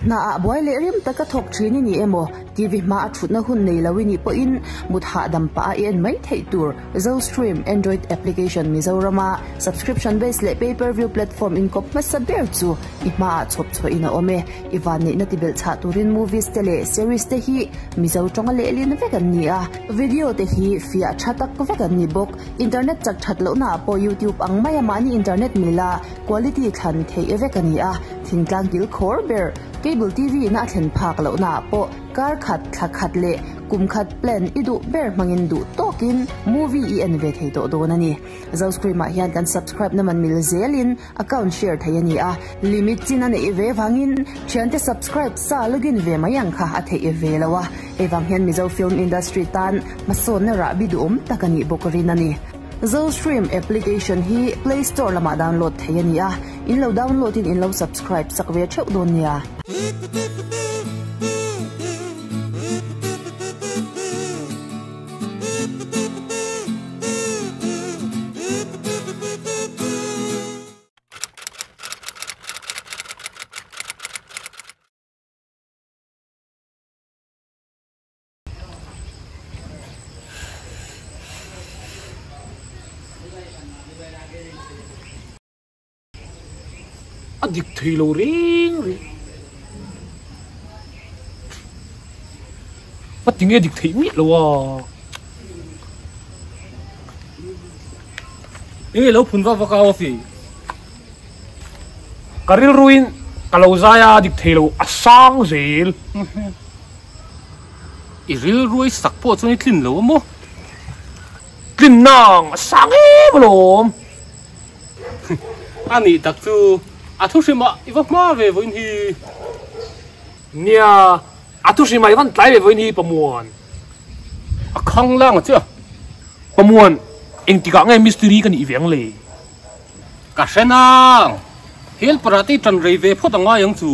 Hna ah buai leh rim taka thawk thin i ni emaw, TV hma a thutna hun nei lo i nih pawhin mut hahdam pah a i en mai theih tur Zostream Android application Mizorama subscription base leh pay per view platform inkawp hmasa ber chu i hmaah chhawp chhuahin a awm e. I vanneihna tibelh chhah turin movies te leh series te hi Mizo tawnga lehlin vek an ni a, video te hi fiah tha tak vek an ni bawk. Internet chak that lohna ah pawh YouTube ang maia mahni internet mila quality thlan theih vek a ni a, thingtlang kil khawr ber cable TV in a thlen phak lohna ah pawh kar khat, thla khat leh kum khat plan i duh ber hmangin duh tawkin movie i en ve thei tawh dawn a ni. Zoscream ah hian kan subscribe na man mil zelin Account share thei a ni a, limit chin a neih ve vangin thiante subscribe sa login ve mai ang kha a theih ve lo a, hei vang hian Mizo film industry tan hmasawnna rahbi duhawm tak a nih bawk rin a ni. Zostream application hi Play Store lamah download thei a ni a, in lo download in in lo subscribe sak ve theuh dawn nia. A dik thei lo reng reng. A ti nge dik theih miah lo a. Enge lo phun vak vak a Ofi? Ka rilruin ka lo zai a dik thei lo a sang zel. I rilruai sak pawh chuan i tlin lo a maw? Tlin nang a sang em alawm. A nih tak chu a thu hrim ah i va hma ve vawiin hi. Nia, a thu hrim ah i van tlai ve vawiin hi Pamuan. A khang lang a che a. Pamuan, engtik ah nge mistiri ka nih ve ang le? Ka hre nang, helper ah te i tan rei ve phawt a ngai ang chu.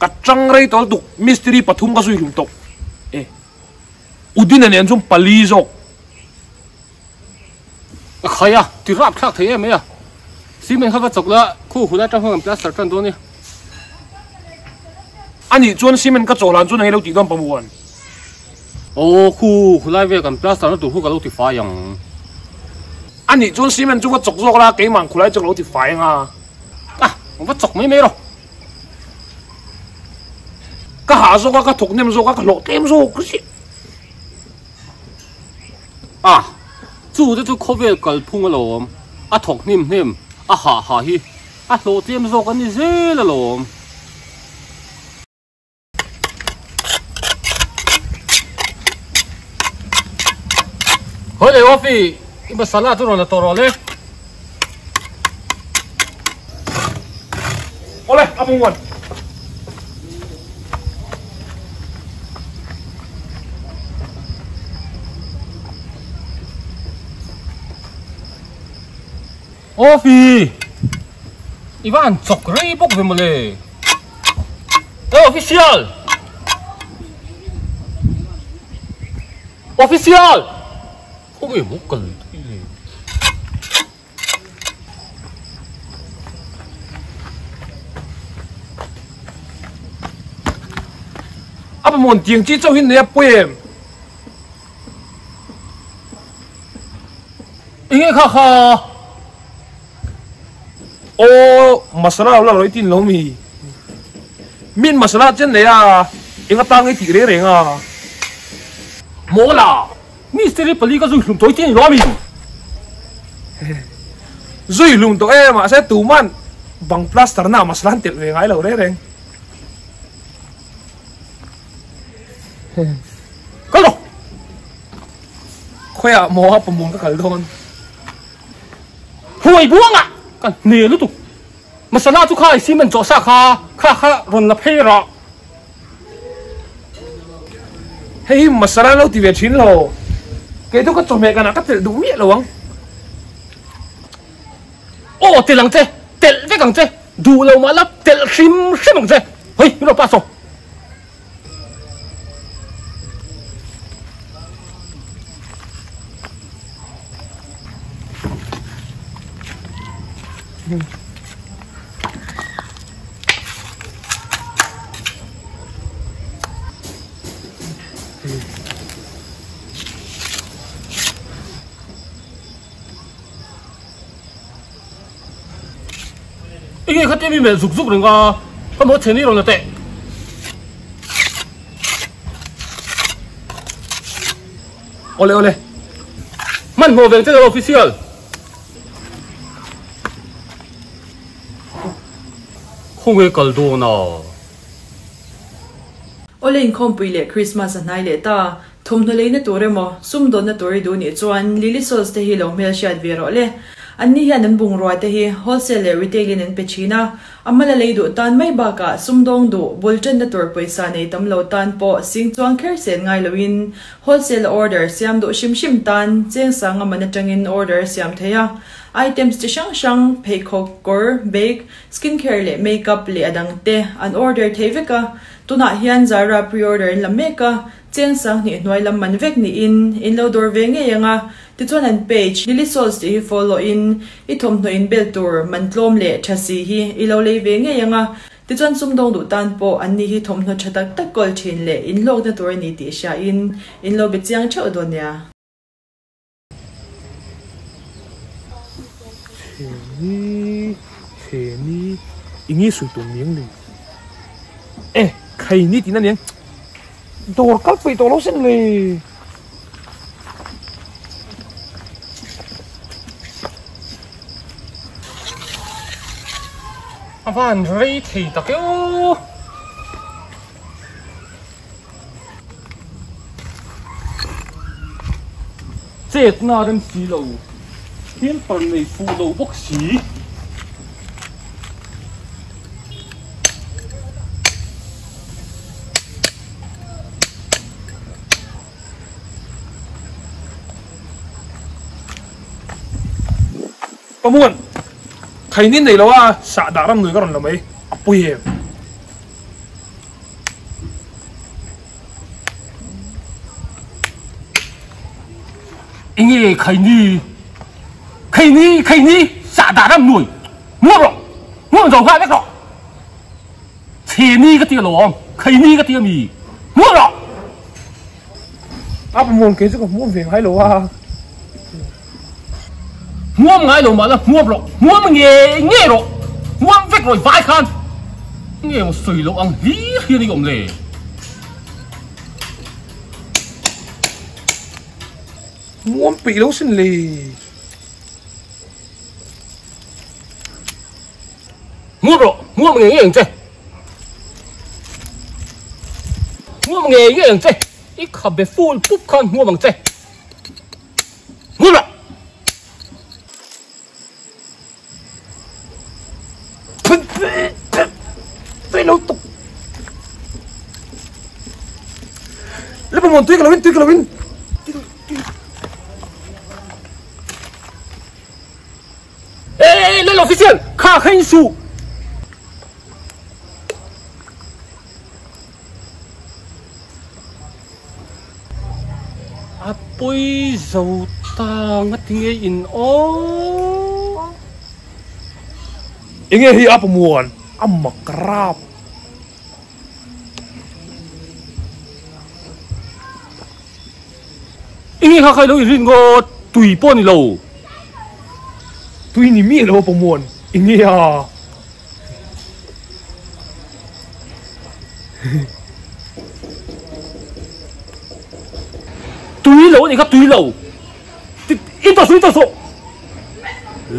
Ka tang rei tawh lutuk, mistiri pathum ka zui hlum tawh e. Udina nen chuan pali zawk. A khai a, ti rap thlak thei em mai a. Cement kha va chawk la, khu hun atang khan kan plaster tan dawn nia. A nih chuan cement ka chawh hlan chuan eng lo tih dawn Pamuan? Aw, khu hulai vel kan plaster na tur khu ka lo ti fai ang. A nih chuan cement chu va chawk zawk la, keimah khulai chu ka lo ti fai ang a. Ah, va chawk mai mai rawh. Ka hah zawk a, ka thawk nem zawk a, ka hlawh tlem zawk chiah. A, chu te chu khawvel kalphung alawm, a thawk hnim hnem, a hah hah hi a hlawh tlem zawk a ni zel alawm. Hawi leh Ofi, i masala chu rawn la tawh rawh le. Awle, a pung uan. Ofi! I va han chawk rei bawk ve mawle. Eh official! Official! Khawnge maw kal daih le? A pamaw'n tiang chi chauh hi nei a pawi em? Enge kha kha? Aw, masala lo la rawih tin lo mi. Min masala chen nei a, eng atang nge tih reng reng a? Mawla! Mistiri pali ka zui hlum tawh i ti a ni lo a mi? Zui hlum tawh e, mahse tuman bang plaster na masala an telh ve ngai lo reng reng. Kal rawh! Khawiah maw a pamung ka kal dawn? Huai buangah ka hne lutuk. Masala chu kha i cement chawh sa kha kha kha rawn la phei rawh. Hei hi masala lo ti ve thin lo. Kei chu ka chawhmeh kanah ka telh duh miah lo ang. Aw telh ang che, telh vek ang che, duh lo mah la telh hrim hrim ang che. Hei, min rawn pass aw. Enge khatia mi melh zuk zuk reng a, ka maw chhe ni rawn la teh. Awle awle. Hmanhmawh veng che lo official. Khawnge kal dawn a? Awle inkhawmpui leh Christmas a hnai leh ta. Thawmhnaw leina tur emaw, sumdawnna tur i duh nih chuan Lily Souls te hi lo hmelhriat ve rawh le. Anni hian an bungrua te hi wholesale leh retail in an pe thin a, a mala lei duh tan mai bakah sumdawng duh bul tanna tur pawisa nei tam lo tan pawh sing chuang kher sen ngai loin wholesale a order siam duh hrim hrim tan cheng sanga man atangin order a siam thei a. Items chi hrang hrang, pheikhawk, kawr, bag, skincare leh makeup leh a dang te an order thei vek a. Tunah hian Zara pre-order an la mek a, Cheng sanghnih hnuai lam man vek niin in lo dawr ve ngei ang a, tichuan an page Lily Souls tih hi follow in i thawmhnaw in bel tur man tlawm leh tha si hi i lo lei ve ngei ang a, tichuan sumdawng duh tan pawh an ni hi thawmhnaw tha tak tak kawl thin leh in hlawkna tur a ni tih hria in in lo be chiang theuh dawn nia. Chheni chheni i nge sawi tum niang le e khaini tihna niang dawr kal peih tawh lo sin le. A van rei thei tak e aw. Chetna rem si lo, helper nei fuh lo bawk si. Pamuan, khainin nei lo a, sahdah ram nui ka rawn la mai, a pawi em? Enge khaini khaini khaini sahdah ram nuai muam rawh muam zo nghal vek rawh chheni ka ti alawm khaini ka ti ami muam rawh A muam kei chu ka hmuam ve ngai lo a Hmuam ngai lo mahla hmuam rawh, hmuam nge nge rawh, hmuam vek rawh i vai khan nge maw sawi loh ang hlir hian i awm le. Hmuam peih lo sin le. Hmuam rawh, hmuam nge nge ang che. Hmuam nge nge ang che, i khabe full pup khan hmuam ang che. Hmura! Tui lo tuk. Le pa mon tui ka lo in tui ka lo in. Ê, le lo official, kha kha in su. A pawi zo ta nga tinge in aw. Enge hi a pamuan a mak rap. Enge kha kha ilo in rin ngawt tui pawh ni lo. Tui ni miah lo a pamuan enge a. Tui lo a nih kha tui lo I tawh suh i tawh suh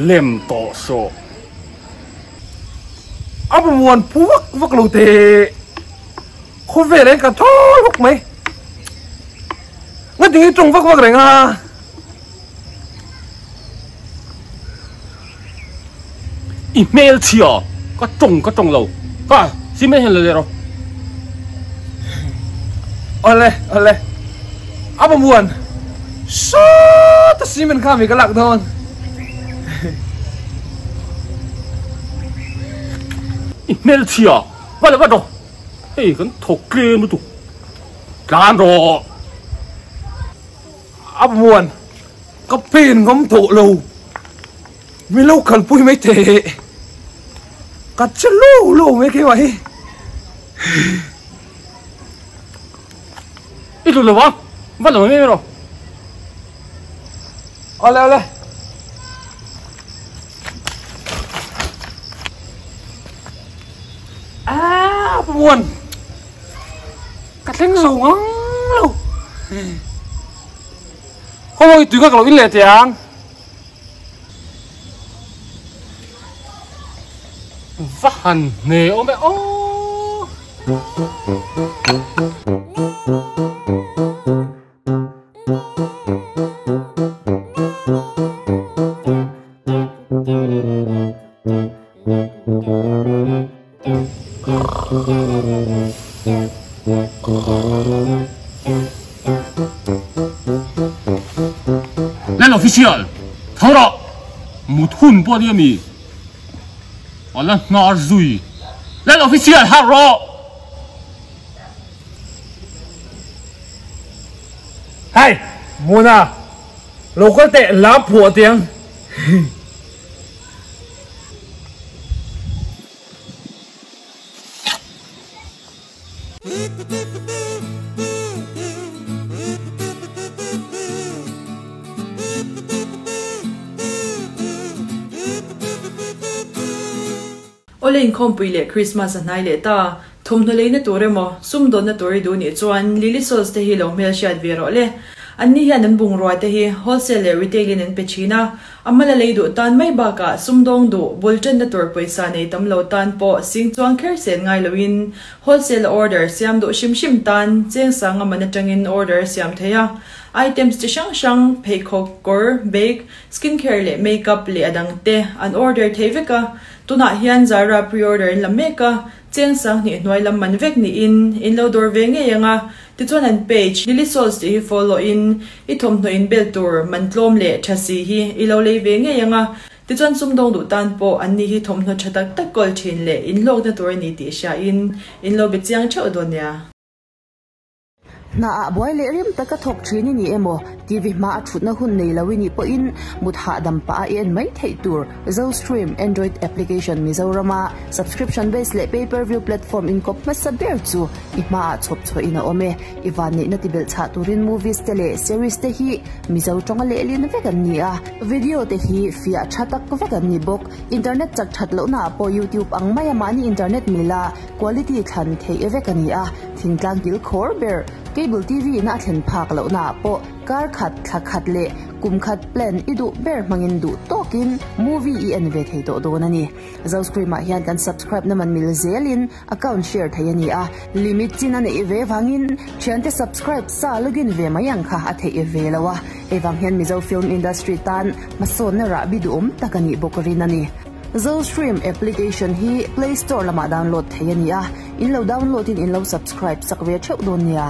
lem tawh suh. A pamuan phu vak vak lo teh khawvel ah hian ka thawl vak mai ngatinge i tawng vak vak reng a. I hmelchhia ka tawng ka tawng lo ka cement hian la leh rawh. Awle awle a pamuan sawta cement kha mi ka lak dawn. I hmelchhia va leh vat rawh hei kan thawk tlem lutuk tlan rawh. A pamuan ka pen ngam tawh lo. Min lo kalpui mai teh. Ka che lo lo mai keimah hi. I lut lo vang, va lang em em rawh. Awle awle. Ah, buồn. Ka thleng zo ngang lo. Khawi tui kha ka lo in leh teh ang. Va han hne awm e aw. Lal official, tho rawh! Mut hun pawh a ni ami? A la hnar zui. Lal official harh rawh! Hei, Muna, lo kal teh lam phuah tiang. Awle inkhawmpui leh Krismas a hnai leh ta. Thawmhnaw leina tur emaw, sumdawnna tur i duh nih chuan Lily Souls te hi lo hmelhriat ve rawh le. Anni hian an bungrua te hi wholesale leh retail in an pe thin a. A mala lei duh tan mai bakah sumdawng duh bul tanna tur pawisa nei tam lo tan pawh sing chuang kher sen ngai loin wholesale a order siam duh hrim hrim tan cheng sanga man atangin order a siam thei a. Items chi hrang hrang, pheikhawk, kawr, bag, skin care leh makeup leh a dang te an order thei vek a. Tunah hian Zara pre-order an la mek a, cheng sanghnih hnuai lam man vek niin in lo dawr ve ngei ang a. Tichuan an page, Lily Souls tih hi follow in i thawmhnaw in bel tur man tlawm leh tha si hi i lo lei ve ngei ang a. Tichuan sumdawng duh tan pawh an ni hi thawmhnaw tha tak tak kawl thin leh in hlawkna tur a ni tih hria in in lo be chiang theuh dawn nia. Hna ah buai leh rim taka thawk thin i ni emaw, TV hma a thutna hun nei lo i nih pawhin mut hahdam pah a i en mai theih tur Zostream Android application Mizorama subscription base leh pay per view platform inkawp hmasa ber chu i hmaah chhawp chhuahin a awm e. I vanneihna tibelh chhah turin movies te leh series te hi Mizo tawnga lehlin vek an ni a, video te hi fiah tha tak vek an ni bawk. Internet chak that lohnaah pawh YouTube ang maia mahni internet mila quality thlan theih vek a ni a, thingtlang kil khawr ber cable TV ina a thlen phak lohnaah pawh kar khat, thla khat leh kum khat plan i duh ber hmangin duh tawkin movie i en ve thei tawh dawn a ni. Zoscream ah hian kan subscribe na man mil zelin account share thei a ni a, limit chin a neih ve vangin thiante subscribe sa login ve mai ang kha a theih ve lo a, hei vang hian Mizo film industry tan hmasawnna rahbi duhawm tak a nih bawk rin a ni. Zostream application hi Play Store lamah download thei a ni a, in lo download in in lo subscribe sak ve theuh dawn nia.